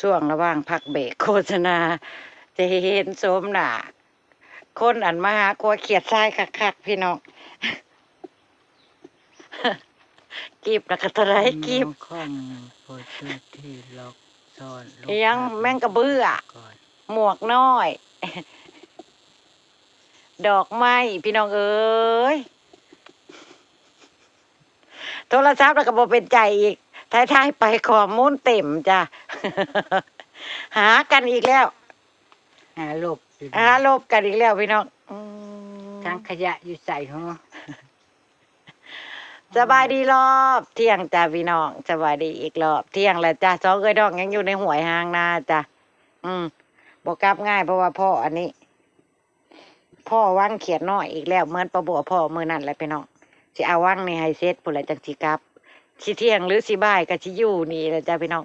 ຊ່ວງລະຫວ່າງພັກເບຣກໂຄສະນາ ຈະເຫັນໂສມໜ້າຄົນອັນມາຫາຂົວຂຽດຊາຍຄັກໆ ພີ່ນ້ອງ. ກີບລະກະເທົ່າໃດ? ກີບ ຂອງພໍ່ເຈົ້າທີ່ລັອກຊ້ອນ ອີຫຍັງ ແມງກະເບື້ອ ໝວກນ້ອຍ ດອກໄມ້ ພີ່ນ້ອງເອີຍ. ໂທລະສັບລະກະບໍ່ເປັນໃຈອີກ ຖ່າຍໆໄປຂໍ້ມູນເຕັມຈ້ະ. ຫາກັນອີກແລ້ວ ຫາລົບ ຫາລົບກັນອີກແລ້ວພີ່ນ້ອງ. ອືມ ຖັງຂະຫຍະຢູ່ໃສຫື? ສະບາຍດີລອບທ່ຽງຈ້ະພີ່ນ້ອງ ສະບາຍດີອີກລອບທ່ຽງແລ້ວຈ້ະ. ສອງເອື້ອຍນ້ອງຍັງຢູ່ໃນຫ້ວຍຮ່າງນາຈ້ະ. ອືມ ບໍ່ກັບງ່າຍ ເພາະວ່າພໍ່ອັນນີ້ ພໍ່ວັງຂຽດນ້ອຍອີກແລ້ວ ເໝືອນປ້າບົວພໍ່ມື້ນັ້ນແຫຼະພີ່ນ້ອງ. ຊິເອົາວັງນີ້ໃຫ້ເສັດພຸ້ນແຫຼະຈັ່ງຊິກັບ ຊິທ່ຽງຫຼືຊິບ່າຍກະຊິຢູ່ນີ້ແຫຼະຈ້ະພີ່ນ້ອງ.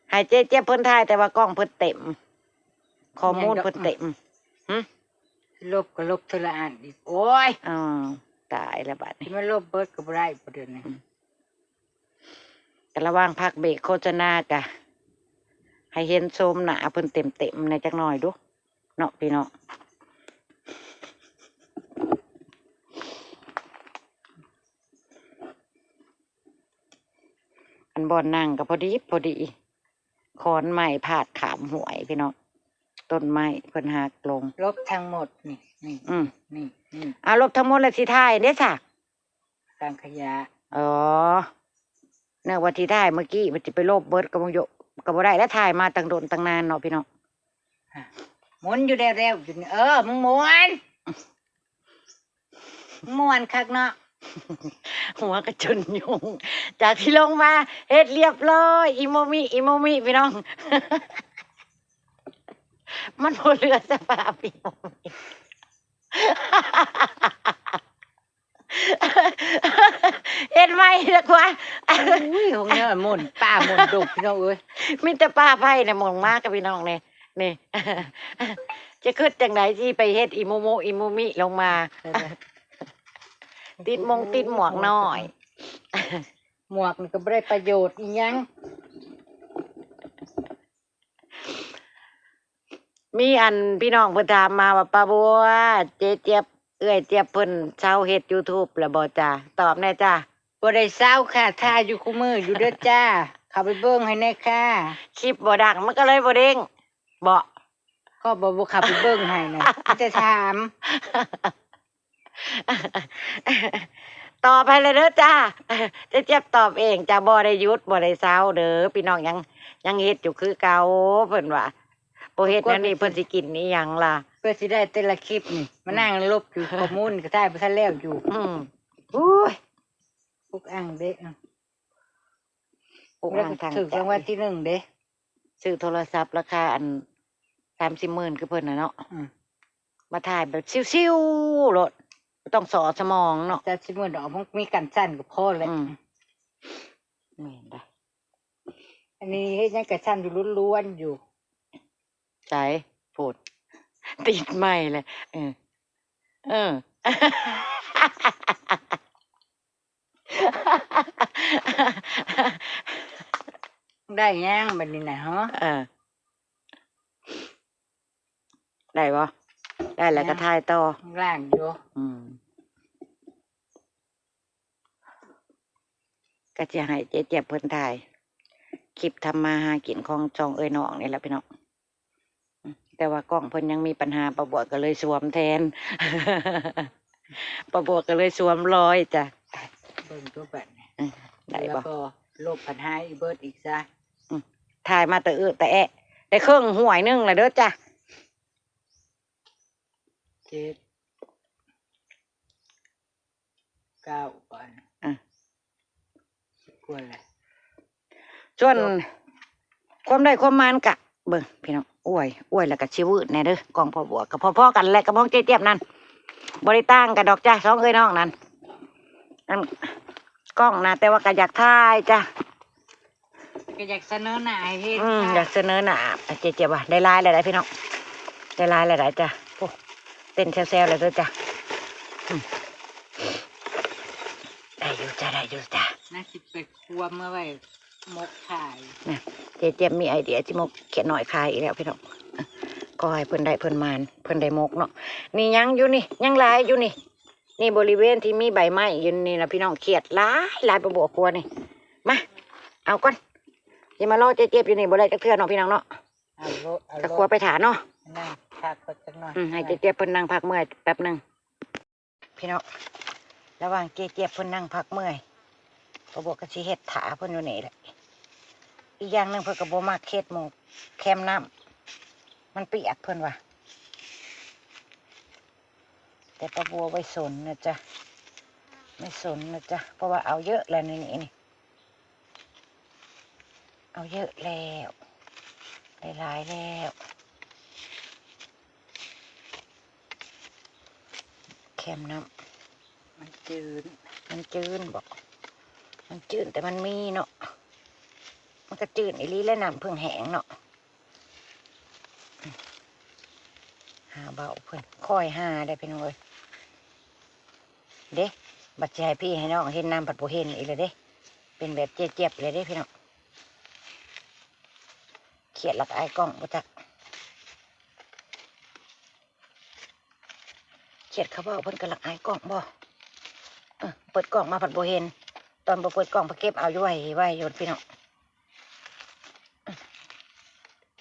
ໃຫ້ເຈເຈັບເພິ່ນຖ່າຍ ແຕ່ວ່າກ້ອງເພິ່ນເຕັມ ຂໍ້ມູນເພິ່ນເຕັມ. ຫຶ ລົບກະລົບເທື່ອລະອັນອີກ ໂອ້ຍ ອ້າວ ຕາຍລະບາດນີ້ ຊິມາລົບເບິດກະບໍ່ໄດ້ບໍ່ເດືອນນີ້. ອືມ ກະລະຫວ່າງພັກເບຣກໂຄສະນາກະ ໃຫ້ເຫັນໂສມໜ້າເພິ່ນເຕັມໆແດ່ຈັກໜ້ອຍດູເນາະພີ່ນ້ອງ. ອັນບ່ອນນັ່ງກະພໍດີພໍດີ ຂອນໄມ້ພາດຂ້າມຫ້ວຍພີ່ນ້ອງ ຕົ້ນໄມ້ເພິ່ນຫັກລົງ. ລົບທັງໝົດນີ້ ນີ້ ອືມ ນີ້ ນີ້ ອາ ລົບທັງໝົດແລ້ວຊິຖ່າຍເດ້ຊະ ສັງຂະຫຍະ. ອໍ ນຶກວ່າຊິຖ່າຍມື້ກີ້ ມັນຊິໄປລົບເບິດ ກະບໍ່ ກະບໍ່ໄດ້ແລ້ວ ຖ່າຍມາຕັ້ງດົນຕັ້ງນານເນາະພີ່ນ້ອງ. ໝູນຢູ່ແລ້ວໆຢູ່ນີ້ ເອີ ມຶງໝູນ ມ່ວນຄັກເນາະ ຫົວກະຈົນຍຸງ. ຈາກທີ່ລົງມາເຮັດລຽບຮ້ອຍ ອີໂມມິ ອີໂມມິ ພີ່ນ້ອງ ມັນບໍ່ເຫຼືອສະພາບອີໂມມິ ເຮັດໃໝ່ດີກວ່າ. ໂອ້ຍ ໂຮງເຮືອໝົນປ່າໝົນດົງ ພີ່ນ້ອງເອີຍ ມີແຕ່ປ່າໄຜ່ນະໝົນມາກະພີ່ນ້ອງນີ້. ນີ້ ຈະຄິດຈັ່ງໃດຊິໄປເຮັດອີໂມໂມ ອີໂມມິລົງມາ ຕິດມົງຕິດໝວກນ້ອຍ ໝວກນີ້ກະບໍ່ໄດ້ປະໂຫຍດອີຫຍັງ. ມີອັນພີ່ນ້ອງເພິ່ນຖາມມາວ່າ ປ້າບົວ ເຈຈຽບ ເອື້ອຍຈຽບເພິ່ນເຊົາເຮັດຢູທູບແລ້ວບໍ່ຈ້າ? ຕອບແດ່ຈ້າ. ບໍ່ໄດ້ເຊົາຄ່ະ ຖ່າຍຢູ່ຄູ່ມື້ຢູ່ເດີຈ້າ ເຂົ້າໄປເບິ່ງໃຫ້ແດ່ຄ່ະ. ຄລິບບໍ່ດັງ ມັນກະເລີຍບໍ່ເດ້ງເບາະ? ຂ້ອຍບໍ່ ບໍ່ເຂົ້າໄປເບິ່ງໃຫ້ນະ ມີແຕ່ຖາມ. ຕອບໃຫ້ແລ້ວເດີຈ້າ ເຈຈຽບຕອບເອງຈ້າ ບໍ່ໄດ້ຢຸດ ບໍ່ໄດ້ເຊົາເດີພີ່ນ້ອງ ຍັງ ຍັງເຮັດຢູ່ຄືເກົ່າ. ເພິ່ນວ່າບໍ່ເຮັດແນວນີ້ເພິ່ນຊິກິນອີ່ຫຍັງລະ ເພື່ອຊິໄດ້ແຕ່ລະຄລິບນີ້ ມານັ່ງລົບຢູ່ຂໍ້ມູນກະຖ່າຍບໍ່ທັນແລ້ວຢູ່. ອືມ ໂອ້ຍ ອຸກອັ່ງເດ້ ອຸກອັ່ງທາງໃຈ ຖືກລາງວັນທີໜຶ່ງເດ້ ຊື້ໂທລະສັບລາຄາອັນສາມສິບໝື່ນຄືເພິ່ນນະເນາະ ອືມ ມາຖ່າຍແບບຊິວໆໂລດ ບໍ່ຕ້ອງສໍສະໝອງເນາະ. ແຕ່ຊິມື້ດອກ ມັນມີກັນສັ່ນກະພໍແລ້ວ. ອືມ ແມ່ນໄດ໋ ອັນນີ້ເຮັດຫຍັງກະສັ່ນຢູ່ ລ້ວນໆຢູ່. ໃສ ໂພດ ຕິດໄມແລ້ວ ເອີ ເອີ. ໄດ້ຍັງບາດນີ້ນະ ຮະ? ເອີ ໄດ້ບໍ່? ໄດ້ແລ້ວກະຖ່າຍຕໍ່ ລ້າງຢູ່. ອືມ ກະຊິໃຫ້ເຈຈຽບເພິ່ນຖ່າຍຄລິບທຳມາຫາກິນຂອງສອງເອື້ອຍນ້ອງນີ້ແຫຼະພີ່ນ້ອງ. ແຕ່ວ່າກ້ອງເພິ່ນຍັງມີປັນຫາ ປ້າບົວກະເລີຍສວມແທນ ປ້າບົວກະເລີຍສວມລອຍຈ້າ. ເບິ່ງດູບາດນີ້ ເອີ ໄດ້ບໍ່? ລົບພັນຫາຍອີເບິດອີກຊະ. ອືມ ຖ່າຍມາແຕ່ເອະແຕ່ແອະ ໄດ້ເຄິ່ງຫ້ວຍໜຶ່ງແລ້ວເດີຈ້າ. ເຈັດ ເກົ້າ ອາ ສິບກວ່າແລ້ວ. ສ່ວນຄວາມໄດ້ຄວາມໝານກະເບິ່ງພີ່ນ້ອງ ອວຍ ອວຍແລ້ວກະຊິວືດແດ່ເດີ. ກ້ອງພໍ່ບົວກະພໍໆກັນແຫຼະກັບຂອງເຈຈຽບນັ້ນ ບໍ່ໄດ້ຕ່າງກັນດອກຈ້າ ສອງເອື້ອຍນ້ອງນັ້ນ. ອັນກ້ອງນະ ແຕ່ວ່າກະຢາກຖ່າຍຈ້າ. ກະຢາກສະເໜີໜ້າໃຫ້ເຫັນ ອືມ ຢາກສະເໜີໜ້າ ເຈຈຽບວ່າໄດ້ຫຼາຍແລ້ວໄດ໋ພີ່ນ້ອງ ໄດ້ຫຼາຍແລ້ວໄດ໋ຈ້າ. ໂອ້ ເຕັ້ນແຊວໆແລ້ວເດີຈ້າ. ອືມ ໄດ້ຢູ່ຈ້າ ໄດ້ຢູ່ຈ້າ. ນາຊິໄປຄົວເມືອໄວ້ໝົກຂາຍ ນະ. ເຈເຈຍບມີໄອເດຍຊິໝົກຂຽດນ້ອຍຂາຍອີກແລ້ວພີ່ນ້ອງ. ຂໍໃຫ້ເພິ່ນໄດ້ເພິ່ນໝານ ເພິ່ນໄດ້ໝົກເນາະ. ນີ້ຍັງຢູ່ນີ້ ຍັງຫຼາຍຢູ່ນີ້. ນີ້ບໍລິເວນທີ່ມີໃບໄມ້ຢູ່ນີ້ນະພີ່ນ້ອງ ຂຽດຫຼາຍໆ ປາບົວຄົວນີ້. ມາ ເອົາກ່ອນ ຊິມາລໍເຈເຈຍບຢູ່ນີ້ບໍ່ໄດ້ຈັກເທື່ອເນາະພີ່ນ້ອງເນາະ. ເອົາໂລດ ເອົາໂລດ ກະຄົວໄປຖ້າເນາະ. ນັ່ງພັກກ່ອນຈັກໜ່ອຍ ອືມ ໃຫ້ເຈເຈຍບເພິ່ນນັ່ງພັກເມື່ອຍແປັບໜຶ່ງ. ພີ່ນ້ອງ ລະຫວ່າງເຈເຈຍບເພິ່ນນັ່ງພັກເມື່ອຍ ປາບົວກະຊິເຮັດຖ້າເພິ່ນຢູ່ນີ້ແຫຼະ. ອີກຢ່າງໜຶ່ງເພິ່ນກະບໍ່ມັກເຮັດໝ່ອງແຄມນ້ຳ ມັນປຽກເພິ່ນວ່າ. ແຕ່ປາບົວໄວ້ສົນນະຈ໊ະ ໄວ້ສົນນະຈ໊ະ ເພາະວ່າເອົາເຍອະແລ້ວນີ້ ນີ້ ເອົາເຍອະແລ້ວ ໄດ້ຫຼາຍແລ້ວ. ແຄມນ້ຳ ມັນຈືນ ມັນຈືນບໍ ມັນຈືນ ແຕ່ມັນມີເນາະ. ມັນກະຈືນອີ່ຫຼີແຫຼະ ນ້ຳເພິ່ງແຫ້ງເນາະ. ຫາເບົາເພິ່ນ ຄອຍຫາໄດ໋ພີ່ນ້ອງເອີຍ. ເດ້ ບັດຊິໃຫ້ພີ່ໃຫ້ນ້ອງເຫັນນຳ ພັດບໍ່ເຫັນອີກແລ້ວເດ້. ເປັນແບບເຈເຈຍບເລີຍເດ້ພີ່ນ້ອງ. ຂຽດລະກະອາຍກ້ອງບໍ່ຈັກ ຂຽດເຂົາເວົ້າເພິ່ນກະລະອາຍກ້ອງບໍ. ເອີ ເປີດກ້ອງມາພັດບໍ່ເຫັນ ຕອນບໍ່ເປີດກ້ອງໄປເກັບເອົາຢູ່ໄວໆຢູ່ພີ່ນ້ອງ.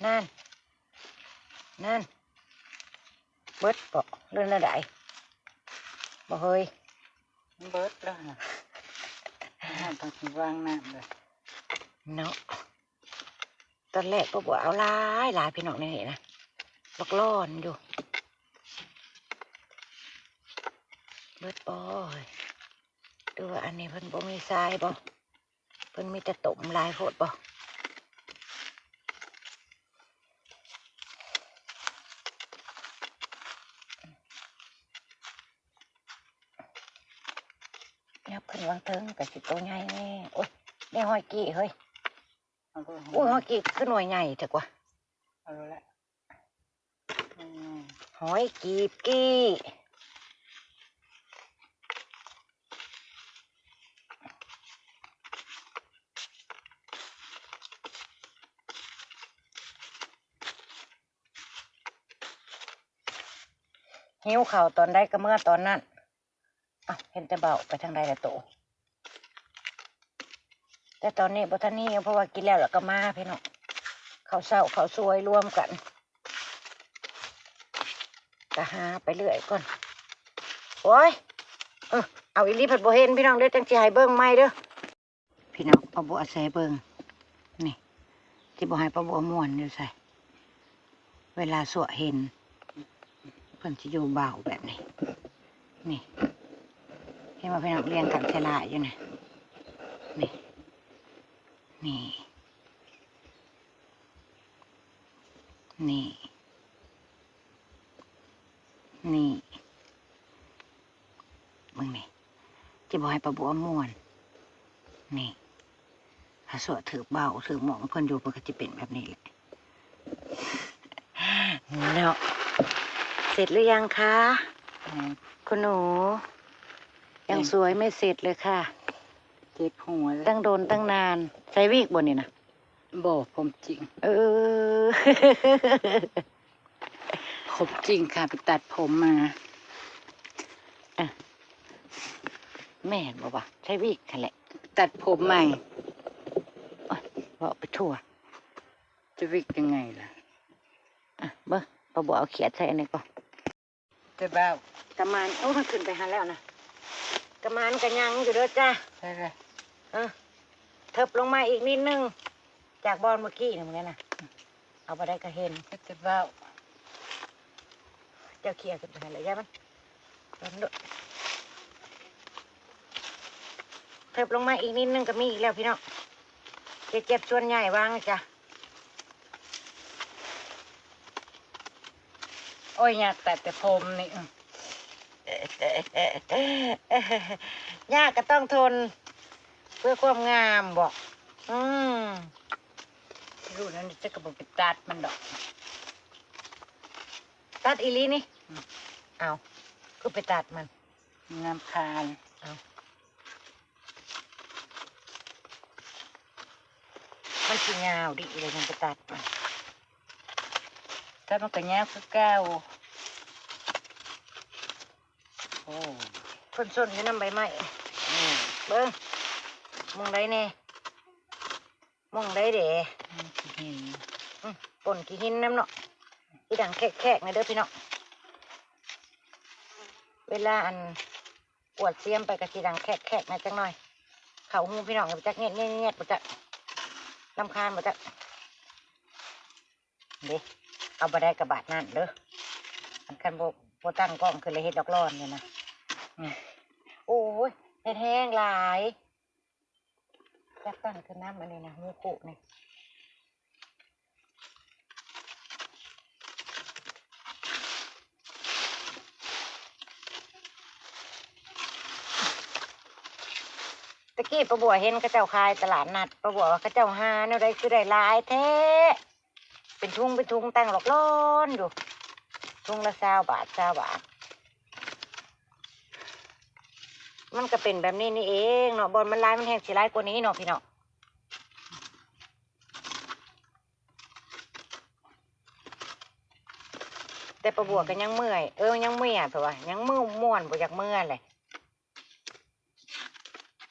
ນັ້ນ ນັ້ນ ເບິດບໍ ຫຼືແນວໃດ ບໍ່ເຮີຍ? ມັນເບິດແລ້ວຫັ້ນນະ ເຮົາຕ້ອງວາງນ້ຳເລີຍເນາະ. ຕອນແລກປາບົວເອົາຫຼາຍໆ ພີ່ນ້ອງ ໃນນີ້ນະ ບັກຫຼອນຢູ່. ເບິດບໍ່ ຫຼືວ່າອັນນີ້ເພິ່ນບໍ່ມີຊາຍບໍ? ເພິ່ນມີແຕ່ຕົ້ມຫຼາຍໂພດບໍ? ຫຍັບຂຶ້ນວາງເທິງກະຊິໂຕໃຫຍ່ແນ່. ໂອ້ຍ ໄດ້ຫອຍກີ້ເຮີ້ຍ. ເອົາເບິ່ງ ໂອ້ຍ ຫອຍກີ້ຄືໜ່ວຍໃຫຍ່ແທ້ກວ່າ. ເອົາແຫຼະ ຫອຍກີບກີ້. ຫິວເຂົ້າຕອນໃດກະເມືອຕອນນັ້ນ. ອ້າວ ເຫັນແຕ່ເບົາ ໄປທາງໃດລະໂຕ? ແຕ່ຕອນນີ້ບໍ່ທັນຫິວ ເພາະວ່າກິນແລ້ວລະກະມາພີ່ນ້ອງ. ເຂົ້າເຊົ້າເຂົ້າສວຍລວມກັນ ກະຫາໄປເລື້ອຍກ່ອນ. ໂອ້ຍ ເອີ ເອົາອີ່ຫຼີ ພັດບໍ່ເຫັນພີ່ນ້ອງເດີ ຈັ່ງຊິໃຫ້ເບິ່ງໃໝ່ເດີ. ພີ່ນ້ອງ ປາບົວໃສ່ເບິ່ງ ນີ້ ຊິບໍ່ໃຫ້ປາບົວມ່ວນຢູ່ໃສ ເວລາຊົ່ວເຫັນ ເພິ່ນຊິຢູ່ເບົາແບບນີ້ ນີ້ ເຫັນບໍ່ພີ່ນ້ອງ ລຽງກັນໃສ່ຫຼາຍຢູ່ນະ ນີ້ ນີ້ ນີ້ ນີ້. ເບິ່ງນີ້ ຊິບໍ່ໃຫ້ປາບົວມ່ວນ ນີ້ ຖ້າຊົ່ວຖືກເບົາຖືກໝ່ອງເພິ່ນຢູ່ ເພິ່ນກະຊິເປັນແບບນີ້ແຫຼະເນາະ. ເສັດຫຼືຍັງຄະ ອືມ ຄຸນໜູ? ຍັງສວຍໄມ່ເສັດເລີຍຄ່ະ ເຈັບຫົວເລີຍ ຕັ້ງດົນຕັ້ງນານ. ໃສ່ວິກບໍ່ນີ້ນະ? ບໍ່ ຜົມຈິງ ເອີ ຜົມຈິງຄ່ະ ໄປຕັດຜົມມາ. ອະ ແມ່ນບໍ່ວະ ໃສ່ວິກຫັ້ນແຫຼະ ຕັດຜົມໃໝ່. ໂອ້ຍ ເວົ້າໄປທົ່ວ ຈະວິກຍັງໄງລະ? ອະ ເບິ່ງ ປາບົວເອົາຂຽດໃສ່ອັນນີ້ກ່ອນ. ແຕ່ເບົາ ກະມານ ໂອ້ ມັນຂຶ້ນໄປຫັ້ນແລ້ວນະ ກະມານກະຍັງຢູ່ເດີຈ້າ. ເອີ ເທີບລົງມາອີກນິດໜຶ່ງ ຈາກບ່ອນເມື່ອກີ້ນີ້ ເບິ່ງແນ່ນະ ເອົາບໍ່ໄດ້ກະເຫັນ. ແຕ່ເບົາ ເຈົ້າເຂົ້ຍຂຶ້ນໄປຫັ້ນແຫຼະ ຢ່າມັນ ເທີບລົງມາອີກນິດໜຶ່ງກະມີອີກແລ້ວພີ່ນ້ອງ. ເຈເຈຍບສ່ວນໃຫຍ່ວາງຈ້າ. ໂອ້ຍ ຍາກຕັດແຕ່ຜົມນີ້ ຍາກກະຕ້ອງທົນ ເພື່ອຄວາມງາມບໍ. ອືມ ລູກນັ້ນຈະກະບໍ່ໄປຕັດມັນດອກ. ຕັດອີ່ຫຼີນີ້. ອືມ ເອົ້າ ຄືໄປຕັດມັນ? ງາມຄານ ເອົ້າ. ຊິຍາວດີເລີຍ ຍັງໄປຕັດມັນ ແຕ່ມັນກໍຍາວຄືເກົ່າ. ໂອ້ ເພິ່ນສົນຢູ່ນຳໃບໄມ້. ອືມ ເບິ່ງ ໝ່ອງໃດແດ່? ໝ່ອງໃດເດ? ອືມ ຂີ້ຫີນ ອືມ ປົ່ນຂີ້ຫີນນຳເນາະ. ຊິດັງແຄກໆ ແດ່ເດີພີ່ນ້ອງ. ເວລາອັນກວດສຽມໄປກໍຊິດັງແຄກໆ ແດ່ຈັກໜ່ອຍ. ເຂົ້າຫູພີ່ນ້ອງບໍ່ຈັກ ແງດໆ ບໍ່ຈັກ ລຳຄານບໍ່ຈັກ. ເດ້ ເອົາບໍ່ໄດ້ກະບາດນັ້ນເດີ. ຄັນບໍ່ ບໍ່ຕັ້ງກ້ອງຄືລະເຮັດດອກຫຼອນນີ້ນະ. ອືມ ໂອ້ຍ ເຫັດແຫ້ງຫຼາຍ. ຈັບຕັ້ງຂຶ້ນນຳ ອັນນີ້ນະ ຫູຄຸນີ້. ຕະກີ້ປ້າບົວເຫັນເຂົາເຈົ້າຂາຍຕະຫຼາດນັດ ປ້າບົວວ່າເຂົາເຈົ້າຫາແນວໃດຄືໄດ້ຫຼາຍແທ້ ເປັນທຸງເປັນທຸງ ຕັ້ງຫຼອກຫຼອນຢູ່ ທຸງລະຊາວບາດ ຊາວບາດ. ມັນກະເປັນແບບນີ້ນີ້ເອງເນາະ ບ່ອນມັນຫຼາຍມັນແຮ່ງຊິຫຼາຍກວ່ານີ້ເນາະພີ່ນ້ອງ. ແຕ່ປ້າບົວກະຍັງເມື່ອຍ ເອີ ຍັງເມື່ອຍ ເພາະວ່າຍັງເມື່ອ ມ່ວນ ບໍ່ຢາກເມືອແຫຼະ.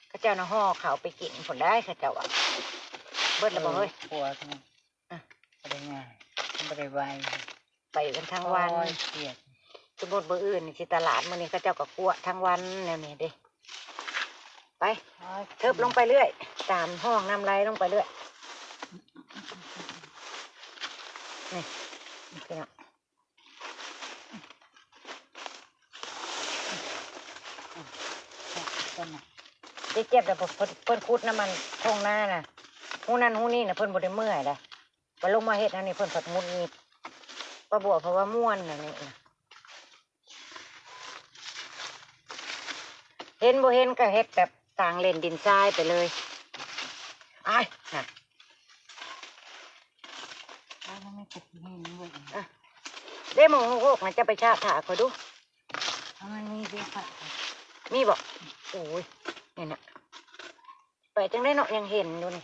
ເຂົາເຈົ້ານະຫໍ່ເຂົ້າໄປກິນພຸ້ນໄດ໋ ເຂົາເຈົ້າວ່າ. ເບິດແລ້ວບໍ່ເຮີ້ຍ? ເອີ ຄົວນີ້ ອ່ະ ບໍ່ໄດ້ງ່າຍ ບໍ່ໄດ້ໄວ ໄປກັນທັງວັນ. ໂອ້ຍ ຄຽດ. ສົມມຸດມື້ອື່ນນີ້ຊິຕະຫຼາດ ມື້ນີ້ເຂົາເຈົ້າກໍກົວະທັງວັນແນວນີ້ເດ້. ໄປ ໂອ້ຍ ເທິບລົງໄປເລື້ອຍ ຕາມຮ່ອງນ້ຳໄຫຼລົງໄປເລື້ອຍ. ນີ້ ນີ້ພີ່ນ້ອງ ເຈັບແລ້ວ ເພິ່ນ ເພິ່ນ ເພິ່ນຂຸດນຳມັນທົ່ງນານະ ຮູນັ້ນຮູນີ້ນະ ເພິ່ນບໍ່ໄດ້ເມື່ອຍໃດ. ວ່າລົງມາເຮັດອັນນີ້ເພິ່ນພັດຫງຸດຫງິດ ປ້າບົວເພາະວ່າມ່ວນອັນນີ້ນະ. ເຫັນບໍ່ເຫັນກໍເຮັດແບບຕ່າງເຫຼັ້ນດິນຊາຍໄປເລີຍ. ອ້າຍ ນະ ອ້າຍ ມັນມີແຕ່ຂີ້ຫີນເວີຍ. ອະ ເດ້ ໝ່ອງຫົກໆ ນະ ຈະໄປຊາກຖ້າຂ້ອຍດູ. ເອົາ ມັນມີເດ້ ຂ້ອຍ ມີບໍ່? ໂອ້ຍ ນີ້ນະ ໄປຈັ່ງໃດເນາະ ຍັງເຫັນຢູ່ນີ້.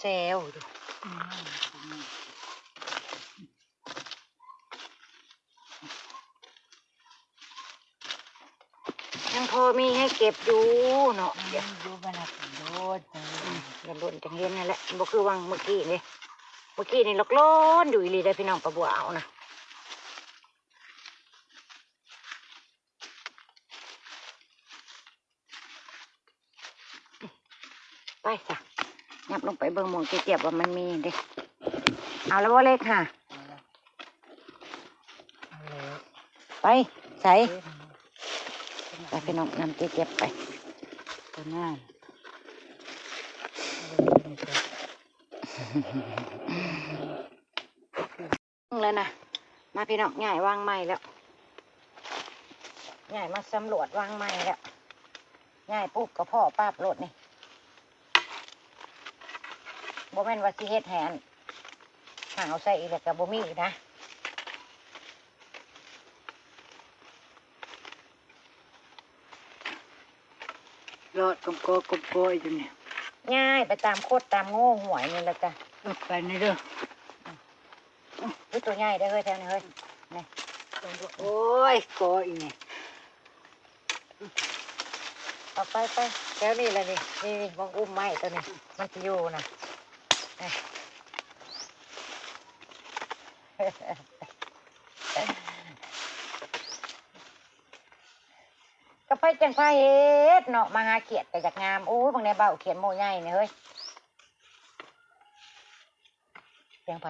ແຊວໆ ຢູ່ ອືມ ຍັງພໍມີໃຫ້ເກັບຢູ່ເນາະ. ອືມ ຢູ່ບ້ານນະໂດດ ອືມ ດົນໆ ຈັ່ງເຫັນຫັ້ນແຫຼະ ບໍ່ຄືຫວ່າງມື້ກີ້ເດ້. ມື້ກີ້ນີ້ລອກລອນຢູ່ອີ່ຫຼີໄດ໋ພີ່ນ້ອງ ປ້າບົວເອົານະ. ໄປຊະ ຫຍັບລົງໄປເບິ່ງໝ່ອງເຈຍບວ່າມັນມີເດ້. ເອົາແລ້ວບໍ່ເລັກຫາ? ເອົາແລ້ວ ເອົາແລ້ວ ໄປໃສ? ໄປພີ່ນ້ອງ ນຳເຈຍບໄປ ຕົວງາມ. ແລ້ວນະ ມາພີ່ນ້ອງ ຍ້າຍວັງໃໝ່ແລ້ວ ຍ້າຍມາສຳຫຼວດວັງໃໝ່ແລ້ວ ຍ້າຍປຸບກໍພໍ້ປັບໂລດນີ້. ບໍ່ແມ່ນວ່າຊິເຮັດໃຫ້ອັນຫາວໃສ່ອີກແລ້ວກໍບໍ່ມີອີກນະ. ລອດກຳກໍກຳກໍຢູ່ນີ້ ຍ້າຍໄປຕາມຄົດຕາມໂງ່ຫ້ວຍນີ້ແຫຼະຈ້ະ. ເອີ ໄປນີ້ເດີ. ອືມ ໂອ້ຍ ຕົວໃຫຍ່ເດ້ເຮີ້ຍ ແຖວນີ້ເຮີ້ຍ ນີ້. ໂອ້ຍ ກໍອີກນີ້ ອອກໄປ ໄປ ແຖວນີ້ແຫຼະນີ້ ນີ້ ນີ້ ໝ່ອງອຸ້ມໄມ້ຕົວນີ້ ມັນຊິຢູ່ນະ. ກະໃຜຈັ່ງພາເຮັດເນາະ ມາຫາຂຽດກະຢາກງາມ. ໂອ້ຍ ເບິ່ງແດ່ ເບົາຂຽດໂມໃຫຍ່ນີ້ເຮີ້ຍ. ສຽງໃຜ?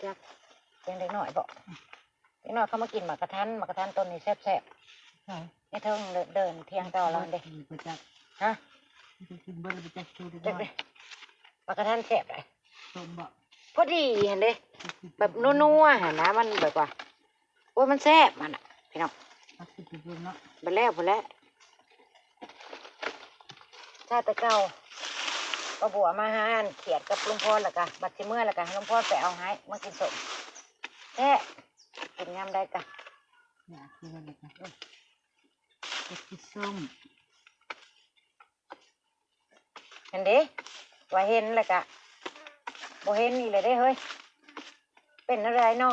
ຈັກ ສຽງເດັກນ້ອຍບໍ? ເດັກນ້ອຍເຂົາມາກິນໝາກກະທັນ ໝາກກະທັນຕົ້ນນີ້ແຊບໆ. ໃສ? ໃນເທິງເດີ່ນ ເດີ່ນທຽງຕໍ່ລາວເດ້. ບໍ່ຈັກ ຮະ? ກິນເບິດແລ້ວບໍ່ຈັກ ເດັກນ້ອຍ. ໝາກກະທັນແຊບໃດ໋. ສົ້ມບໍ? ພໍດີຫັ້ນເດ້ ແບບນົວໆ ຫັ້ນນະ ມັນແບບວ່າ ໂອ້ຍ ມັນແຊບຫັ້ນນະພີ່ນ້ອງ. ເອົາຂຶ້ນໄປເບິ່ງເນາະ ບັດແລ້ວພຸ້ນແຫຼະ. ຊາດແຕ່ເກົ່າ ປ້າບົວມາຫາອັນຂຽດກັບລຸງພອນ ແລ້ວກະບັດຊິເມືອ ແລ້ວກະໃຫ້ລຸງພອນໄປເອົາໃຫ້ມາກິນສົ້ມ. ແຊບ ກິນຍາມໃດກະ ຢາກກິນແລ້ວກະ ເຮັດກິນສົ້ມ. ຫັ້ນເດ້ ວ່າເຫັນແລ້ວກະ ບໍ່ເຫັນອີກແລ້ວເດ້ເຮີ້ຍ ເປັນແນວໃດນໍ?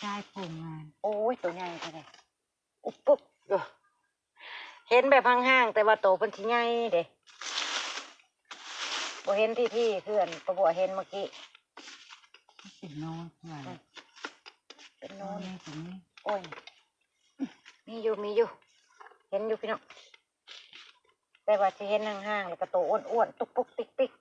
ຊາຍໂພງງານ ໂອ້ຍ ໂຕໃຫຍ່ແທ້ ອຸບປຸບ ເອີ ເຫັນແບບຫ່າງໆ ແຕ່ວ່າໂຕເພິ່ນຊິໃຫຍ່ເດ້ ບໍ່ເຫັນທີ່ໆ ຄືອັນປ້າບົວເຫັນເມື່ອກີ້ ເປັນໂນນ ອືມ ເປັນໂນນ ໂອ້ຍ ມີຢູ່ ມີຢູ່ ເຫັນຢູ່ພີ່ນ້ອງ ແຕ່ວ່າຊິເຫັນຫ່າງໆ ແລ້ວກໍໂຕອ້ວນໆ ຕຸກປຸກຕິກຕິກ.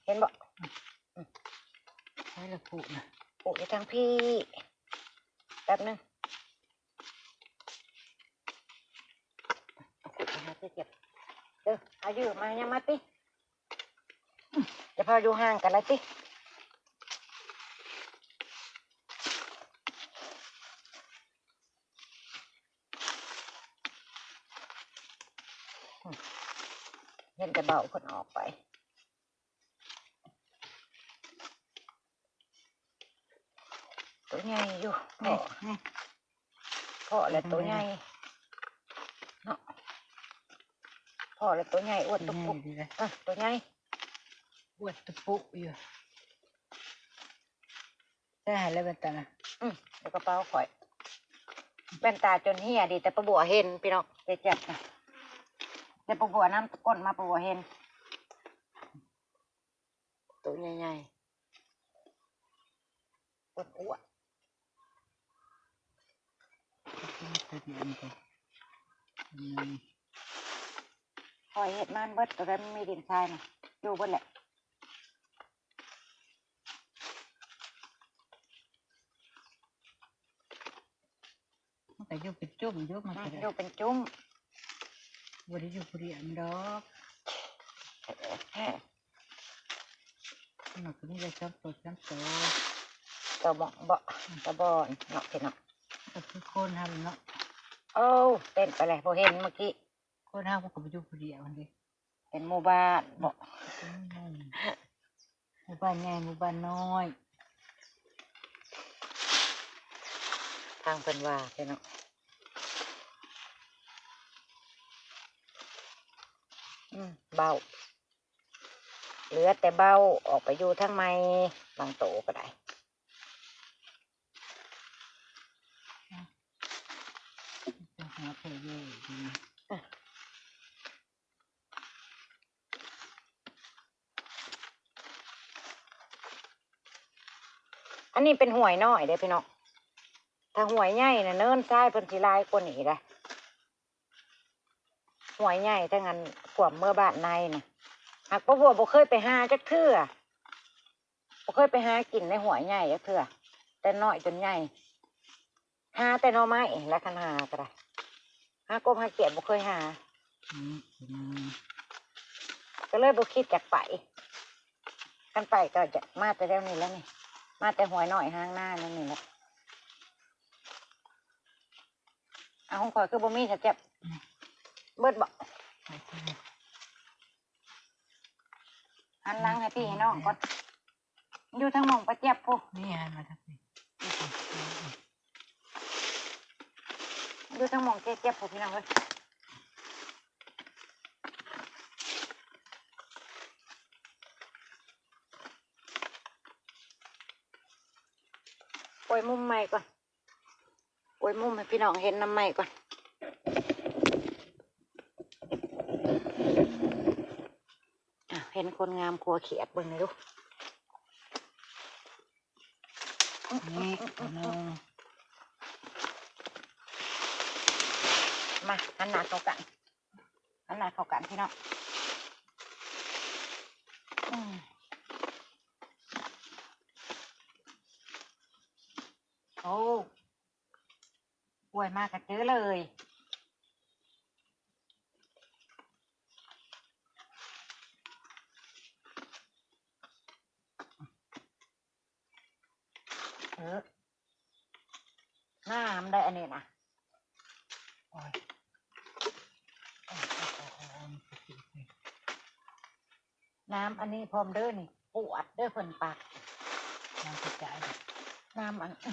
ເຫັນບໍ່? ໃສລະຜູນະ? ຜູຢູ່ທາງພີ້ ແປັບໜຶ່ງ ເອົາຂູດມາຫາເຈັບ ເດີ ເອົາຢູ່ມາ ຍັງມາຕິ ຢ່າພາຢູ່ຫ່າງກັນລະຕິ ເຫັນແຕ່ເບົາເພິ່ນອອກໄປ ໂຕໃຫຍ່ຢູ່ ພໍ້ ພໍ້ແລ້ວໂຕໃຫຍ່ເນາະ ພໍ້ແລ້ວໂຕໃຫຍ່ ອ້ວນຕຸກປຸກ ໂຕໃຫຍ່ ເອີ ໂຕໃຫຍ່ ອ້ວນຕຸກປຸກຢູ່ ໃສ່ໃຫ້ແລ້ວແວ່ນຕານະ ອືມ ໃນກະເປົາຂ້ອຍ ແວ່ນຕາຈົນເຫ່ຍ ດີແຕ່ປ້າບົວເຫັນພີ່ນ້ອງ ເຈັບນະ ແຕ່ປ້າບົວນຳກົ້ນມາ ປ້າບົວເຫັນ ໂຕໃຫຍ່ໆ ອ້ວນໆ ຂ້ອຍເຮັດມາເບິດ ໂຕໃດມັນມີດິນຊາຍນະ ຢູ່ເບິດແຫຼະ. ມັນກໍຢູ່ເປັນຈຸ້ມຢູ່ ມັນກໍ ອືມ ຢູ່ເປັນຈຸ້ມ ບໍ່ໄດ້ຢູ່ຜູ້ດຽວດອກ ມັນກໍມີແຕ່ສອງໂຕສາມໂຕ ໂຕໝອງເບາະ ອືມ ໂຕບ່ອນເນາະ ພີ່ນ້ອງ ກໍຄືຄົນຫັ້ນເນາະ ໂອ້ ເຕັ້ນໄປແລ້ວ ບໍ່ເຫັນເມື່ອກີ້ ຄົນເຮົາມັນກໍບໍ່ຢູ່ຜູ້ດຽວຫັ້ນເດ້ ເປັນໝູ່ບ້ານເບາະ ອືມ ໝູ່ບ້ານໃຫຍ່ ໝູ່ບ້ານນ້ອຍ ທາງເພິ່ນວ່າແທ້ເນາະ ອືມ ເບົາ ເຫຼືອແຕ່ເບົາ ອອກໄປຢູ່ທາງໃໝ່ ບາງໂຕກໍໄດ້ ໄປຫາເພິ່ນເລີຍ ອະ. ອັນນີ້ເປັນຫ້ວຍນ້ອຍເດ້ພີ່ນ້ອງ ຖ້າຫ້ວຍໃຫຍ່ນະ ເນີນຊາຍເພິ່ນຊິຫຼາຍກວ່ານີ້ເດ້ ຫ້ວຍໃຫຍ່ທາງອັນຂວາມເມືອບ້ານໃນນະ ຫາກປ້າບົວບໍ່ເຄີຍໄປຫາຈັກເທື່ອ ບໍ່ເຄີຍໄປຫາກິນໃນຫ້ວຍໃຫຍ່ຈັກເທື່ອ ແຕ່ນ້ອຍຈົນໃຫຍ່ ຫາແຕ່ໜໍ່ໄມ້ແຫຼະ ຄັນຫາກໍໄດ້ ຫາກົບຫາກຽດບໍ່ເຄີຍຫາ ອືມ ກໍເລີຍບໍ່ຄິດຢາກໄປ ຄັນໄປກໍຈະມາແຕ່ແຖວນີ້ແຫຼະນີ້ ມາແຕ່ຫ້ວຍນ້ອຍຫາງນາແນວນີ້ແຫຼະ ເອົາ ຂອງຂ້ອຍຄືບໍ່ມີສະແຈັບ ອືມ ເບິດບໍ? ໄປ ຫັນຫຼັງໃຫ້ພີ່ໃຫ້ນ້ອງກ່ອນ ຢູ່ທາງໝ່ອງປ້າແຈັບພຸ້ນ ນີ້ຫັນມາທາງພີ້ ຢູ່ທາງໝ່ອງເຈແຈັບພຸ້ນ ພີ່ນ້ອງເອີຍ ປ່ອຍມຸມໃໝ່ກ່ອນ ໂອ້ຍ ມຸມໃຫ້ພີ່ນ້ອງເຫັນນຳໃໝ່ກ່ອນ ອາ ເຫັນຄົນງາມຂົວຂຽດເບິ່ງແດ່ດູ ນີ້ ມາ ຫັນໜ້າເຂົ້າກັນ ຫັນໜ້າເຂົ້າກັນພີ່ນ້ອງ ອືມ ໂອ້ ປ່ວຍມາກະເຈີເລີຍ ເອີ ງາມໄດ໋ອັນນີ້ນະ ໂອ້ຍ ນ້ຳອັນນີ້ພ້ອມເດີນີ້ ປວດເດີເພິ່ນປັກ ນ້ຳກະຈາຍ ນ້ຳອັນ ອື.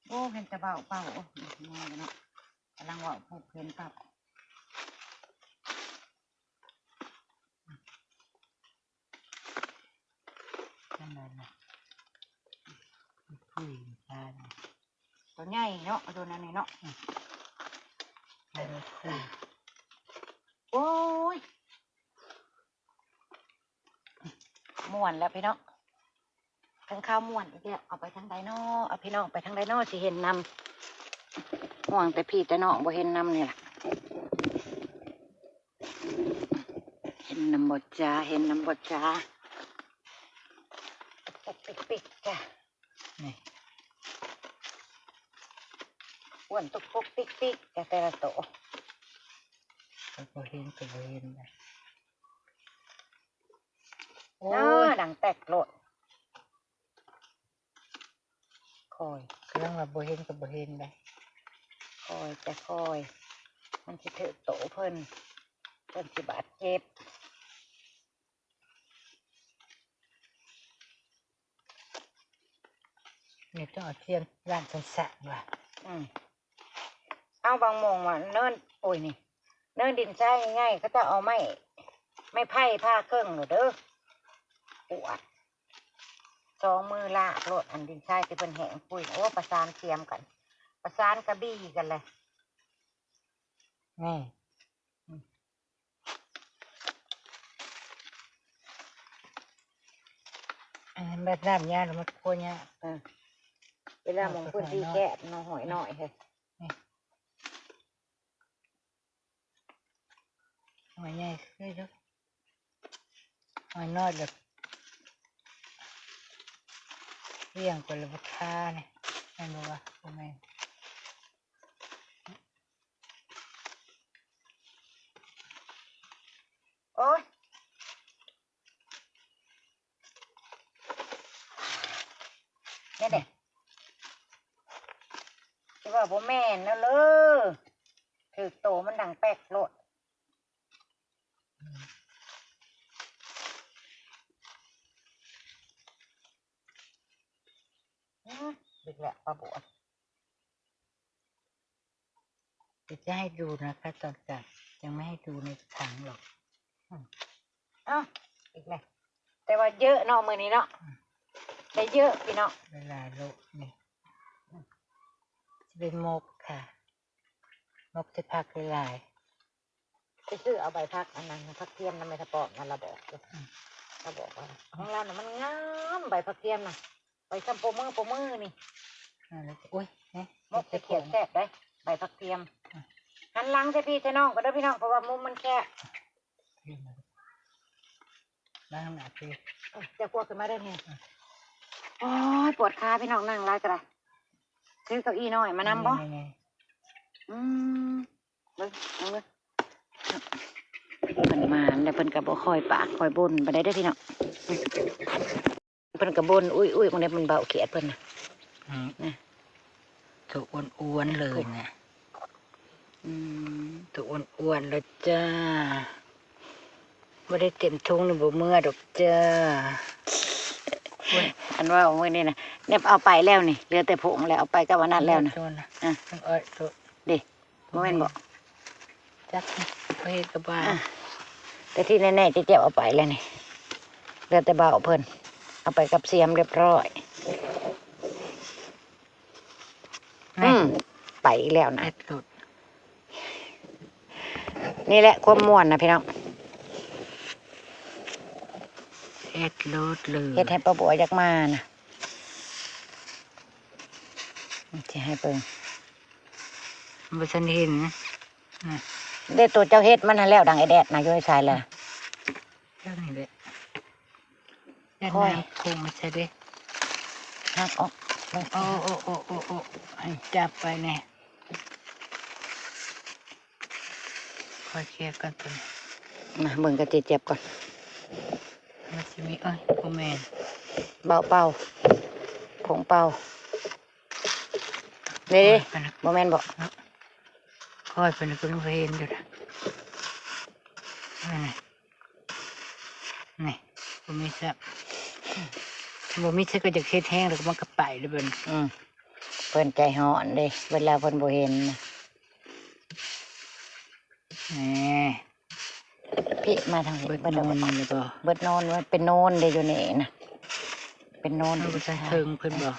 ໂອ້ ເຫັນແຕ່ເວົ້າເປົ່າ ໂອ້ຍ ເນາະ ກຳລັງເວົ້າ ຜູ້ເຫັນປັບ ອັນນັ້ນນະ ຄຸຍທານ ຕົວໃຫຍ່ເນາະ ຕົວນັ້ນນີ້ເນາະ ອືມ ໂອ້ຍ ມ່ວນແລ້ວພີ່ນ້ອງ ເຖິງຄາວມ່ວນອີກແລ້ວ ເອົາໄປທາງໃດນໍ ເອົາພີ່ນ້ອງໄປທາງໃດນໍ ຊິເຫັນນຳ ຫ່ວງແຕ່ພີ່ແຕ່ນ້ອງ ບໍ່ເຫັນນຳນີ້ລະ ເຫັນນຳບໍ່ຈ້າ ເຫັນນຳບໍ່ຈ້າ ປຸກປິກປິກຈ້າ ນີ້ ອ້ວນຕຸກປຸກປິກປິກ ແຕ່ ແຕ່ລະໂຕ ກໍບໍ່ເຫັນ ກໍບໍ່ເຫັນນະ ໂອ້ຍ ດັງແຕກໂລດ ຄ່ອຍ ກຳລັງວ່າບໍ່ເຫັນກໍບໍ່ເຫັນໄດ໋ ຄ່ອຍແຕ່ຄ່ອຍ ມັນຊິຖືກໂຕເພິ່ນ ເພິ່ນຊິບາດເຈັບ. ນີ້ຕ້ອງເອົາທຽນລ້າງສັນໆວ່າ ອືມ ເອົາບາງໝ່ອງວ່າເນີນ ໂອ້ຍ ນີ້ ເນີນດິນຊາຍໃຫຍ່ໆ ເຂົາເຈົ້າເອົາໄມ້ ໄມ້ໄຜ່ຜ່າເຄິ່ງໂລດເດີ ປວດ ສອງມືລາກໂລດ ອັນດິນຊາຍທີ່ເພິ່ນແຫ້ງປຸ້ຍ ໂອ້ ປະສານຄຽມກັນ ປະສານກະບີກັນແຫຼະ ນີ້ ອືມ ອັນນັ້ນແບບນ້ຳຍາ ແລ້ວມັນຄົວຍາກ ເອີ ເວລາໝ່ອງພື້ນທີ່ແຄບເນາະ ຫ້ອຍນ້ອຍເຮີ້ຍ ຫ້ອຍໃຫຍ່ຄືຢູ່ ຫ້ອຍນ້ອຍແລ້ວ ລ້ຽງໄປແລ້ວບໍ່ທານີ້ ແມ່ນບໍ່ວະ? ບໍ່ແມ່ນ. ໂອ້ຍ ແນ່ໆ ຊິວ່າບໍ່ແມ່ນແລ້ວເລີ ຖືກໂຕມັນດັງແປັກໂລດ. ອືມ ອີກແລ້ວ ປາບົວ ດຽວຈະໃຫ້ດູນະຄະຕອນກາງ ຍັງໄມ່ໃຫ້ດູໃນຖັງຫຼອກ. ອືມ ເອົ້າ ອີກແລ້ວ ແຕ່ວ່າເຍີະເນາະ ມື້ນີ້ເນາະ. ອືມ ໄດ້ເຍີະພີ່ນ້ອງ ຫຼາຍໆໂລດນີ້. ອືມ ຊິໄປໝົກຄ່ະ ໝົກໃສ່ຜັກຫຼາຍໆ. ໄປຊື້ເອົາໃບຜັກອັນນັ້ນ ຜັກທຽມນຳແມ່ທະປອມນັ້ນ ລາວບອກຢູ່. ອືມ ລາວບອກວ່າຂອງລາວນະມັນງາມ ໃບຜັກທຽມນະ ໃບຊຳໂປມືໂປມືນີ້. ໂອ້ຍ ໝົກໃສ່ຂຽວແຊບໄດ໋ ໃບຜັກທຽມ. ອືມ ຫັນຫຼັງໃສ່ພີ່ໃສ່ນ້ອງກ່ອນເດີພີ່ນ້ອງ ເພາະວ່າມຸມມັນແຄບ. ລ້າງໜ້າຕິ ເຈົ້າກວກຂຶ້ນມາເດີນີ້. ໂອ້ຍ ປວດຂາພີ່ນ້ອງ ນັ່ງຫຼາຍກໍໄດ້. ຊື້ເກົ້າอี้ນ້ອຍມານຳບໍ່? ນີ້ໆ ອືມ ເບິ່ງ ເບິ່ງ ເບິ່ງ ເພິ່ນມາແລ້ວ ເພິ່ນກໍບໍ່ຄ່ອຍປາກຄ່ອຍບົ່ນປານໃດເດີພີ່ນ້ອງ. ເພິ່ນກໍບົ່ນອຸ້ຍໆ ບາງເທື່ອເພິ່ນເວົ້າຂຽດເພິ່ນນະ. ອືມ ນະ ໂຕອ້ວນໆເລີຍນະ. ອືມ ໂຕອ້ວນໆແລ້ວຈ້າ. ບໍ່ໄດ້ເຕັມຖົງນີ້ບໍ່ເມືອດອກຈ້າ. ໂອ້ຍ ອັນເວົ້າມື້ນີ້ນະ ແນບເອົາໄປແລ້ວນີ້ ເຫຼືອແຕ່ຜົງແລ້ວ ເອົາໄປກັບອັນນັ້ນແລ້ວນະ. ເອີ ເອີ ເດ້ ບໍ່ແມ່ນບໍ? ຈັກ ບໍ່ເຮັດກໍບໍ່. ອາ ແຕ່ທີ່ແນ່ໆ ເຈັບເອົາໄປແລ້ວນີ້ ເຫຼືອແຕ່ເບົາເພິ່ນ ເອົາໄປກັບຊຽມຮຽບຮ້ອຍ. ອືມ ໄປອີກແລ້ວນະ. ແອັດໂລດ ນີ້ແຫຼະຄວາມມ່ວນນະພີ່ນ້ອງ ແອັດໂລດເລີຍ. ເຮັດໃຫ້ປ້າບົວຢາກມານະ ຊິໃຫ້ເບິ່ງ ບໍ່ທັນເຫັນນະ. ເດ້ ໂຕເຈົ້າເຮັດມັນຫັ້ນແລ້ວ ດັງໄອ້ແດດນະ ຢູ່ໃສລະ? ເຈົ້ານີ້ແຫຼະ. ຢາກນ້ຳຄົງໃສ່ເດ້ ຫັກອອກ. ໂອ້ ໂອ້ ໂອ້ ໂອ້ ໂອ້ ໃຫ້ຈັບໄປແນ່. ຄ່ອຍເຄຍກັນຕົວນີ້ ມາເບິ່ງກັບເຈແຈັບກ່ອນ. ມັນຊິມີ ເອີຍ ບໍ່ແມ່ນ ເບົາເປົ່າ ຜົງເປົ່າ. ນີ້ເດ້ ບໍ່ແມ່ນບໍ? ຄ່ອຍເພິ່ນກໍບໍ່ເຫັນຢູ່ນະ. ນີ້ ນີ້ ບໍ່ມີຊະ ບໍ່ມີຊະ ກໍຢາກເຮັດແຮງ ແລ້ວກໍມັນກໍໄປແລ້ວບັດນີ້. ອືມ ໄປ พิ่ນໃຈຮ້อนเด้ เวลาเพิ่นบ่เห็นนะ แหม พี่มาทางนี้ เบิดโนนเลยบ่ เบิดโนน มันเป็นโนนเด้อยู่นี่นะ เป็นโนน มันบ่ใช่เทิงเพิ่นบ่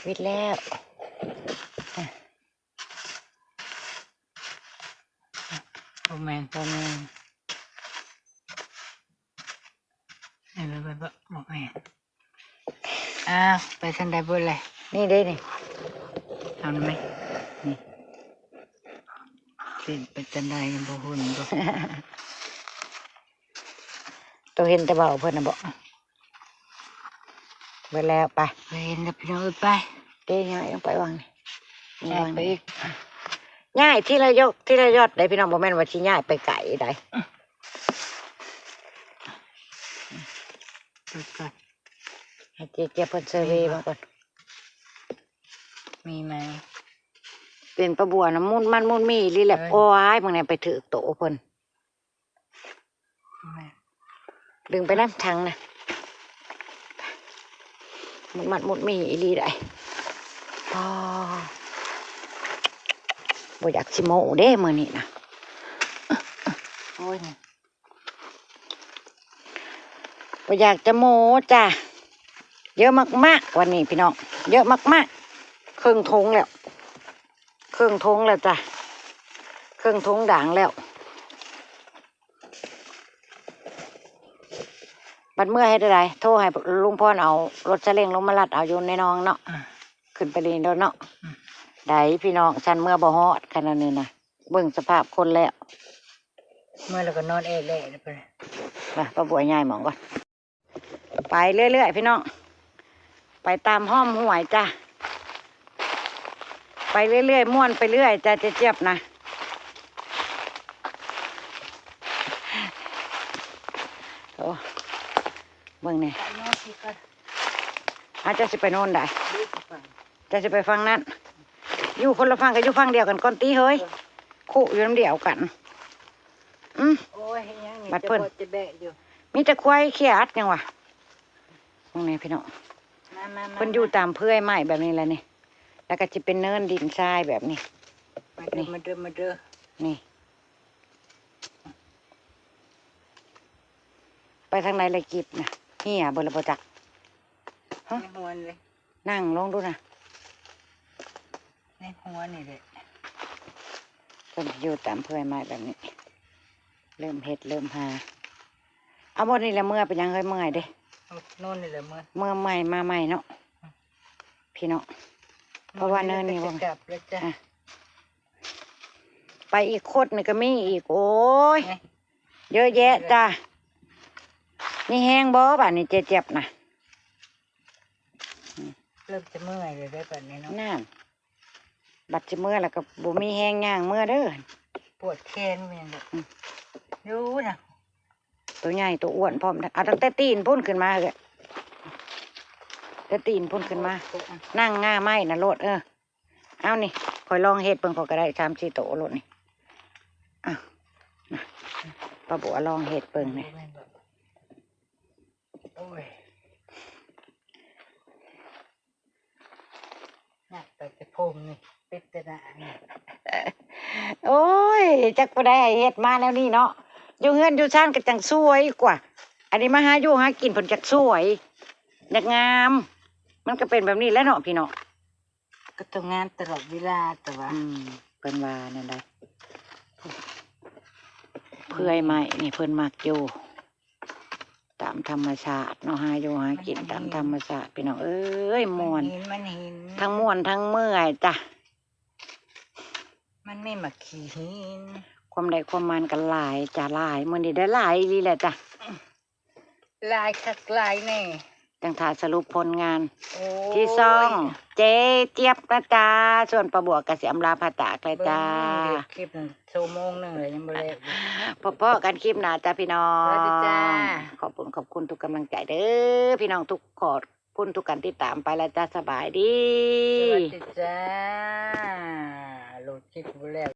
วิดแล้ว บ่แม่น บ่แม่น เห็นแล้วบ่ บ่แม่น อ้าว ไปทางใดเบิดเลย นี่เด้นี่ เอาไหม นี่ สิไปจังใดยังบ่ฮู้บ่ โตเห็นแต่เว้าเพิ่นน่ะบ่ เบิดแล้ว ไป ไปเห็นแล้วพี่น้องเอ้ย ไป เด้ ย้ายลงไปวางนี่ นี่ ย้ายว าง ไป นี่ อีก ย้ายทีละยอด ทีละยอดได้พี่น้อง บ่แม่นว่าสิย้ายไปไกลได้ ไปก่อน ให้เจ๊เจี๊ยบเพิ่นเซอร์เวย์เบิ่งก่อน มีไหม เป็นปลาบัวนะ มุดมันมุดมีอีหลีแหละ เอ้ย โอ้ย มึงเนี่ยไปถืกโตเพิ่น แม่ ดึงไปนำถังนะ มุดมันมุดมีอีหลีได้ อ้อ บ่อยากสิโม้เด้มื้อนี้นะ โอ้ย บ่อยากจะโม้จ้ะ เยอะมากๆ วันนี้พี่น้อง เยอะมากๆ ครึ่งถุงแล้ว ครึ่งถุงแล้วจ้ะ ครึ่งถุงด่างแล้ว บัดเมือเฮ็ดจั่งใด โทรให้ลุงพรเอารถซาเล้งลงมาลัดเอาอยู่ในหนองเนาะ อ่ะ ขึ้นไปเล่นโลดเนาะ อืม ได้พี่น้อง ซั้นเมือบ่ฮอดขนาดนี้นะ เบิ่งสภาพคนแล้ว เมือแล้วก็นอนแอ่แหละไป มา ป้าบัวย้ายหม่องก่อน ไปเรื่อยๆ พี่น้อง ไปตามห้อมห้วยจ้ะ ไปเรื่อยๆ ม่วนไปเรื่อยจ้ะ เจ๊เจี๊ยบนะ โอ้ เบิ่งแหน่ ไปนอนสิก่อน อาจจะสิไปโน่นได้ ดูสิก่อน เจ้าสิไปฝั่งนั้น อยู่คนละฝั่งก็อยู่ฝั่งเดียวกันก่อนติเฮ้ย เออ คุอยู่นำเดียวกัน อืม โอ้ย เฮ็ดหยังนี่ บัดเพิ่น จะบอดจะแบะอยู่ มีแต่ควายเขียดหยังวะ พวกนี้พี่น้อง มาๆๆ เพิ่นอยู่ตามเพื่อยไม้แบบนี้แหละนี่ แล้วก็สิเป็นเนินดินทรายแบบนี้ มาเด้อ นี่ มาเด้อ มาเด้อ นี่ ไปทางใดเลยกิบนะ เหี่ยเบิดแล้วบ่จัก ฮะ ในหัวนี่เลย นั่งลงดูนะ ในหัวนี่แหละ เพิ่นอยู่ตามเพื่อยไม้แบบนี้ เริ่มเฮ็ดเริ่มหา เอาบ่นี่แหละเมือ เป็นหยังเฮ้ย เมื่อยเด้ เอาโน่นนี่แหละเมือ เมือใหม่มาใหม่เนาะ พี่น้อง เพราะว่าเนินนี่บ่ กลับแล้วจ้ะ อ่ะ ไปอีกโคตรนี่ก็มีอีก โอ้ย ไง เยอะแยะจ้ะ มีแฮงบ่บาดนี้เจ๊เจี๊ยบนะ เริ่มจะเมื่อยเลยได้บัดนี้เนาะ นั่น บัดสิเมือแล้วก็บ่มีแฮงย่างเมือเด้อ ปวดแขนแม่นบ่ อืม อยู่นะ ตัวใหญ่ตัวอ้วนพร้อมนะ เอาตั้งแต่ตีนพุ้นขึ้นมาเอ้ย แต่ตีนพุ้นขึ้นมา โอ้ย นั่งง่าไม้นะโลด เออ เอานี่ ข้อยลองเฮ็ดเบิ่ง ข้อยก็ได้สามสี่โตโลดนี่ อ้าว นะ ป้าบัวลองเฮ็ดเบิ่งนี่ โอ้ย นักไปแต่โพงนี่ ปิดแต่หน้านี่ โอ้ย จักผู้ใดให้เฮ็ดมาแนวนี้เนาะ อยู่เฮือนอยู่ซานก็จั่งสวยกว่า อันนี้มาหาอยู่หากินเพิ่นจักสวย อยากงาม มันก็เป็นแบบนี้แหละเนาะพี่น้อง ก็ต้องงามตลอดเวลา แต่ว่า อืม เพิ่นว่านั่นได้ เพื่อยไม้นี่เพิ่นมักอยู่ ตามธรรมชาติเนาะ หาอยู่หากิน มันหิน ตามธรรมชาติ พี่น้องเอ้ย ม่วน มันหิน มันหิน ทั้งม่วนทั้งเมื่อยจ้ะ มันมีหมากขี้หิน ความได้ความมันก็หลายจ้ะ หลาย มื้อนี้ได้หลายอีหลีแหละจ้ะ หลายคักหลายแน่ จั่งถ่าสรุปผลงาน โอ้ย ที่ช่องเจ๊เจี๊ยบนะจ๊ะ ส่วนป้าบัวก็สิอำลาพาจากเลยจ้า เบิ่งเดี๋ยวคลิปหนึ่ง ชั่วโมงหนึ่งเลยยังบ่แล้ว พบกันคลิปหน้าจ้าพี่น้อง สวัสดีจ้า ขอบคุณ ขอบคุณทุกกำลังใจเด้อพี่น้องทุก ขอบคุณทุกการติดตาม ไปแล้วจ้า สบายดี สวัสดีจ้า โหลดคลิปบ่แล้ว